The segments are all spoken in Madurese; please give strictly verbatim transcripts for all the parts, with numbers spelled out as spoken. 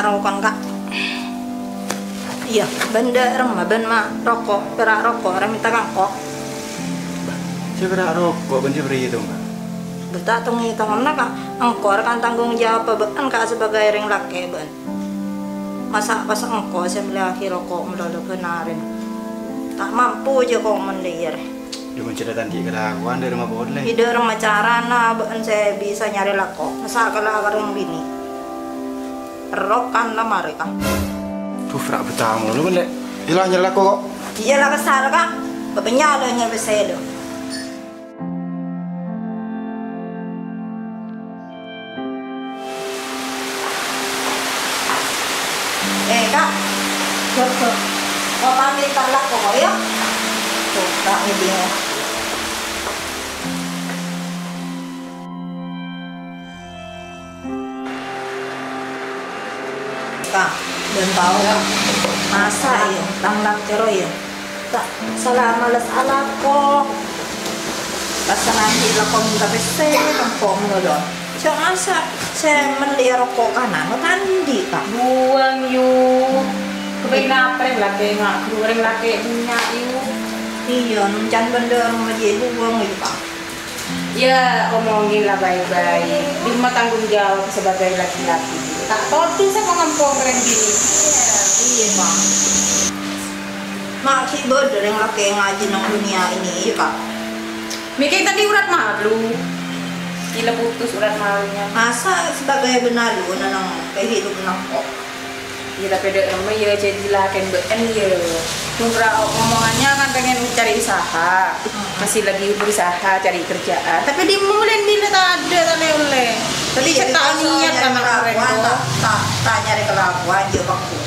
Rokon, Ka'. Iyâ, bân dâ' remma bân ma' roko', pèra' roko', rèya mènta ka engko'. Sè pèra' roko', bân sè bâriyâ, Ka'? Bâ, ta' tong-ètongngana, Ka'. Engko' rèya kan tanggung jawab bâ'ân, Ka', sabâgâi rèng lakè' bâ'ân. Masa' pas engko' sè mellèyaghi roko' malolo bân arèn? Ta' mampu jâ' ko' mon lèyèr. Dâ' mon carèta andi' kalakowan dâ' remma polè. Dâ' remma carana bâ'ân sè bisa nyarè lako. Masa' kala ka rèng binè'. Rokan la marè, Ka'. Duh, ra' bhâtang malolo, Lè'. Iyâ la nyarè lako ko'. Iyâ la kesal, Ka'. Bâbânya lo nyè pèssè lo. Eh, Ka'. Dur, dur. Ko' pamit ta' lako ko', yâ. Tuh, Ka', ngèdingè. Ka', bân tao, Ka'. Masa' iyâ, tang lakè rowa iyâ. Ta' sala males alako. Pas sanajjhân lako mènta pèssè, lako malolo. Jâ' masa' sè mellèya roko' kanan, ta' andi', Ka'. Buwâng, yu. Kepeng apa rèng lakè' nga', ghuru rèng lakè' bânnya', yu. Iyâ, can bhendher, ma' jâ' buwâng, yu, Ka'. Yâ, omongè la bhâi-bhâi. Dimma tanggung jawab sebagai laki-laki? Ta' todus sapa ngampong rèng binè'. Iyâ, Bang. Ma' ghi' bâdâ rèng lakè' ngajhi neng dunia ini, yâ, Kak? Mèkè tadâ' urat malu. Gila putus urat malunya. Masa sebagai benalu neng kehidupan kok? Iyâ, tapè dâ' remma, iyâ, jadi lakèn bâ'ân, iyâ. Mon ra-, omongannya kan pengen cari usaha. Masih lagi berusaha cari kerjaan. Tapè dimma molaè mèlè tadâ' ta' ollè. Tadi Iyâ, cerita niat anak kelakuan, orèng, ta', ta', ta' nyarè kelakuan, jâ' bâkto.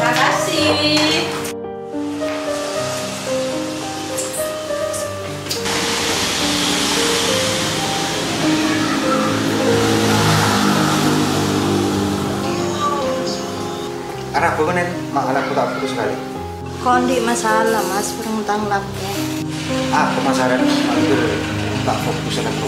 Makasih. Arapa, Nen? Ma' alako ta' fokus sakalè. Ko' andi' masalah, Mas, sareng tang lakè. Apa masalana, Mas? Mampir ta' fokus alako.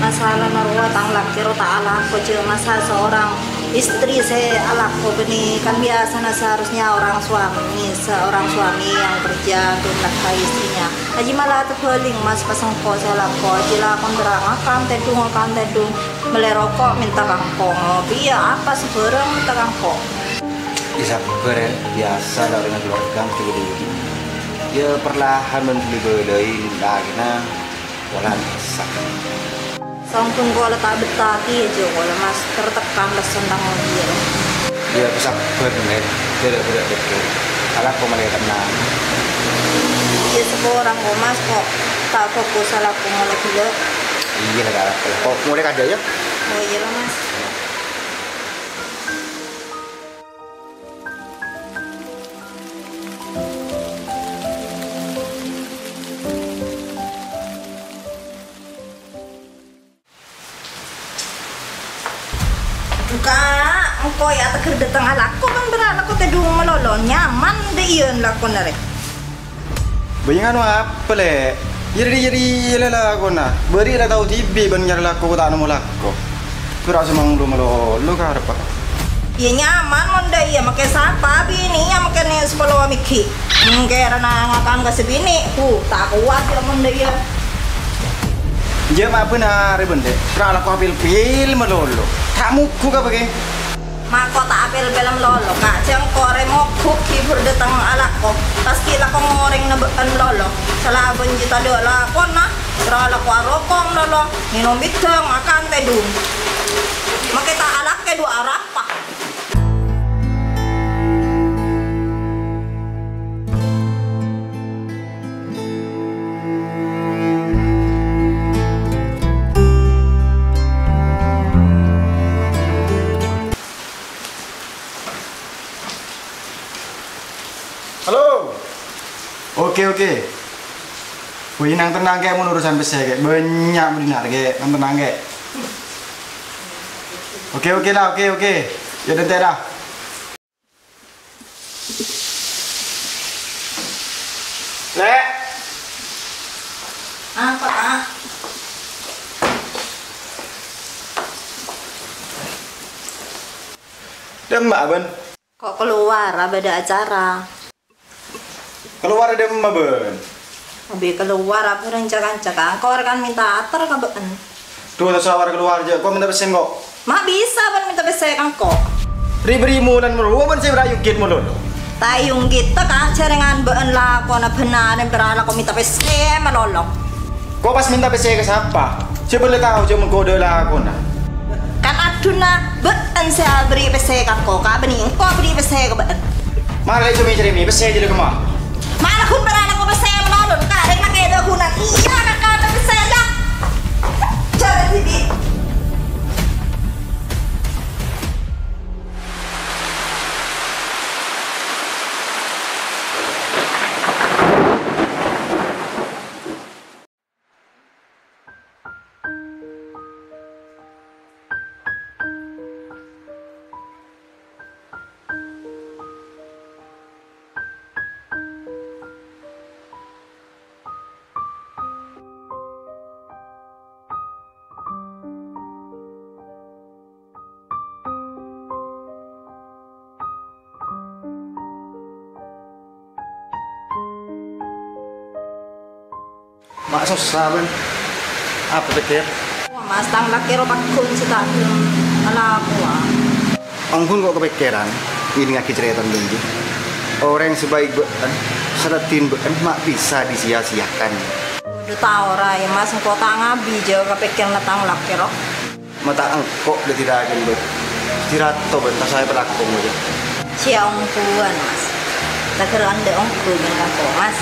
Masalana rowa tang lakè rowa ta' alako, jâ' masa seorang istri sè alako bânnè. Kan biasana seharusnya orang suami, seorang suami yang kerja untuk menafkahi istrinya. Ajiyâ mala tabâlik, Mas, pas engko' sè alako. Ajiyâ lakon terrang, akan tèdung, akan tèdung. Mellè roko' mènta ka engko', ngopi yâ apa sabhârâng mènta ka engko'. Yâ sabbhâr, Ren, biyasa la orèng kaluwarga mesti bâdâ odi'. Yâ perlahan bân bâli-bâlâi lakèna polana essa. Sampon kaulâ ta' betta'aghi yâ, jâ' kaulâ, Mas, tertekan lessen tang odi' yâ. Yâ sabbhâr, Ren, bârâ'-bârâ' bhender. Alako malè tennang. Yâ saporana ko', Mas, ko' ta' fokus alako malè ghellâ'. Iyâ la, ta' alako. Ko' molè kadâ' yâ. Oh, iyâ la, Mas. Dhu, Ka', engko' yâ ategghâr dâteng alako, kan bârâ' alako tèdung malolo, nyaman dâ' iyâ lakona rè. Bâjâ nganu apa, Lè'? Yâ, rè, yâ, rè, yâ, la, lakona. Bâri' la tao dhibi' bân nyarè lako, ta' nemmo lako. Pura' sè manglo malolo, karebbhâ. Yâ, nyaman mon dâ' iyâ, makè sapa binè' yâ, makè nè' sapolo mèghi'. Engkèrana ngakan ka sè binè', bu, ta' kowat yâ mon dâ' iyâ. Jâ' ma' bhender, Lè'. Pura' lako apil-pil malolo. Ta' moghu ka bâghi. Mako ta' apil-pil malolo, Ka'. Jâ' engko' rè moghu ghibur dâteng alako. Pas ghi' lako ngorèng nèbâ'ân malolo. Salabân jâ' tadâ' lakona, ra lako aroko' malolo, ngènom bhidhâng, akan tèdung. Makè ta' alakè dhu arapa. Halo. Oke, oke. Wih, nang tenang, Kè, mon urusan pèssè, Kè. Bânnya' mon dinna', Kè. Nang tenang, Kè. Oke, oke la, oke, oke. Yâ, dântè' la. Lè'. Apa, Kak? Dâ' emma, bân? Ko' kalowara bâdâ acara. Kalowara dâ' emma, bân? Abâ' kalowara bhâreng ca-kanca, Kang. Ko' rèkan mènta ator ka bâ'en. Dhu, ta' sawar kalowar, jâ'. Ko' mènta pèssè, ko'. Ma' bisa bân mènta pèssè ka engko'. Ri-bâri' molana malolo, bân sè èyungghit malolo. Ta' èyungghita, Kang. Jhârèngan bâ'en lakona bhennarèn pèra' lako mènta pèssè malolo. Ko' pas mènta pèssè ka sapa? Sè bâ'en la tao jâ' mon ko' dâ' lakona. Kan adhuna bâ'en sè abâri' pèssè ka ko', ka bânnè engko' abâri' pèssè ka bâ'en. Mara lè' jâ' mè-cèrèmè, pèssè jâ' la kemma. Mara ghun pèra' lako pèssè malolo, ka rèng lakè dâ' ghunan. Iyâ, ka ka pèssè, yâ. Jârèya dhibi'. Ma' sossa, bân. Apa pèkkèr? Wah, Mas, tang lakè ro pagghun sè ta' gelem alakowa. Ongghu ko' kapèkkèran, ngèdingngaghi carètana ghânèka. Orèng sè bhâi bâ'en, sè raddhin bâ'en ma' bisa disia-siakan. Dhu, ta' ora, yâ, Mas, engko' ta' ngabâ jâ' kapèkkèranna tang lakè ro. Ma' ta' engko' dhâddhi rajâna, bân. Dhâddhi rato, bân, ta' saè palakon, bân. Sè ongghuwân, Mas. Taghâr endâ' ongghu bân engko', Mas.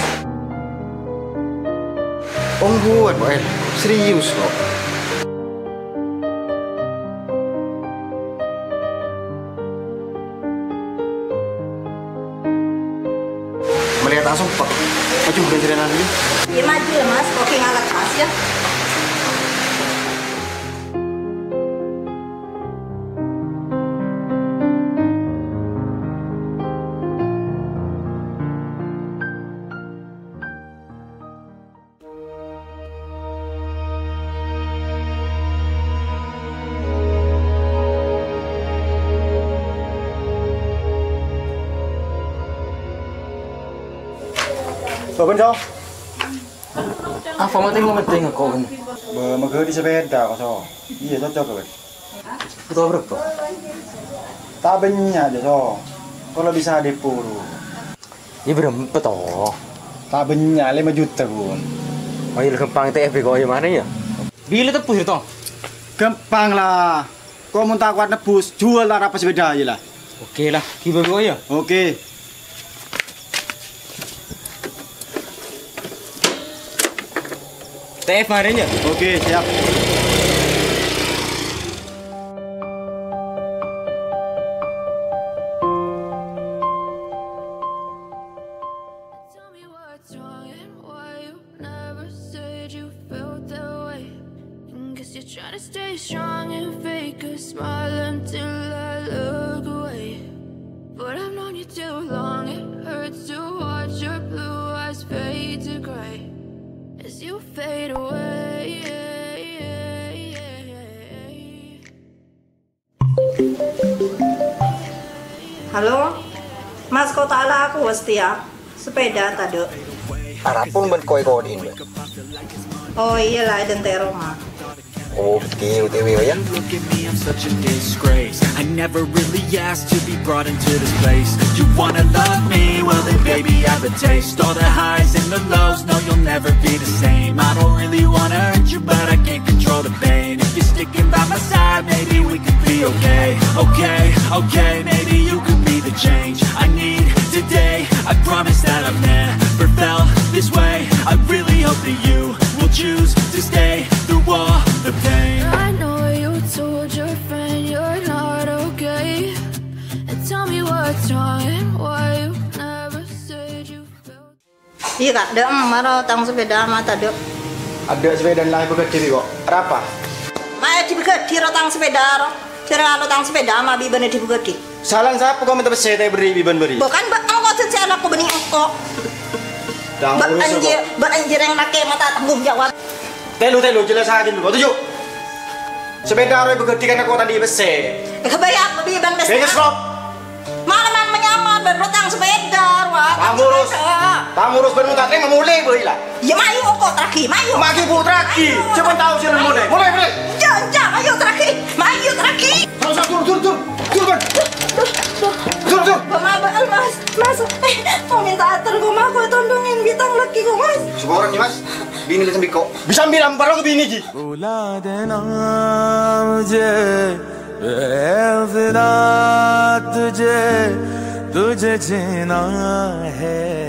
Ongghuwân, kok, eh. Serius, kok. Mèlè ta' sompek. Maju, bâjârâna dulu. Iyâ, maju, Mas. Oke, ngalat, Mas, yâ. Soben, So? Apa mati mau ngeting kok, Ben? Bâ, maghâdhi sepeda, kok, So. Iyâ, cocok, kok, Ben. Butuh berapa? Ta' bânnya', jâ, So. Kalau bisa dipuru. Iyâ, berempat, toh. Ta' bânnya', lèma juta, Gun. Oh, iyâ, ghâmpang T F B kok, iyâ, mana, iyâ? Bilâ tebbus, Rito? Ghâmpang, la. Kok mon ta' kowat nebbus, juwâl la arapa sepeda, iyâ, la. Oke, la. Ghibâ kok, iyâ? Oke. T F marèn, yâ? Oke, siap. Tell me what's wrong and why you never said you felt that way. And guess you're trying to stay strong and fake a smile until I look away. But I've known you too long, it hurts to watch your blue eyes fade to gray as you fade away. Halo? Mas, kok ta' lakowa satèya? Sepeda tadâ'. Arapun bân koè koḍi'in, Mbak. Oh, iyâ, la, èḍântè' roma. Oke, O T W, ya. Look at me, I'm such a disgrace. I never really asked to be brought into this place. You wanna love me? Well, then, baby, I have a taste. All the highs and the lows, no, you'll never be the same. I don't really wanna hurt you, but I can't control the pain. If you're sticking by my side, maybe we could be okay. Okay, okay, maybe you could be the change I need today. I promise that I've never felt this way. I really hope that you will choose to stay through all the pain. I know you told your friend you're not okay. And tell me what's wrong and why you never say Iyâ, Ka', dâ' emma ro tang sepèda ama' tadâ'. Adâ' sepèdana la èbâghâdhi bi' engko'. Arapa? Ma' èdhibâghâdhi ro tang sepèda ro. Jârèya lo tang sepèda ama' bi' bâ'na èdhibâghâdhi. Salang sapa ko' mènta pèssè ta' èberri' bi' bân bâri'? Bo kan bâ' engko' sè alako bânnè engko'. Tang urus engko'. Bâ'na jârèya lakè mata tanggung jawab. Tèlo, tèlo, jelasaghi engko'. Toju'. Sepèda ro èbâghâdhi karna ko' ta' andi' pèssè. Èghâbây apa bi' bân pèssè? Bengkes, Rob. Malaman manyamar bân ro tang sepèda, wa. Tang urus. Tang urus bân ta' tarèma molè bhâi la. Iyâ, mayu engko' traghi, mayu. Magi bu traghi. Ayo. Coba tao sih molè. Molè, molè. Enjâ', enjâ', mayu traghi. Mayu traghi. Tao sa tur, tur, tur. Tur, bân. Tur, tur. Bâ' ma' bâ'na, Mas. Mas, eh, mau minta ator ko', Mas, ko' tondhungin bi' tang lakè ko', Mas. Saporana, Mas. Binè la sambiko. Bisa bilang barang binè, Ji. बुला देना मुझे, ए फिदा तुझे, तुझे जीना है।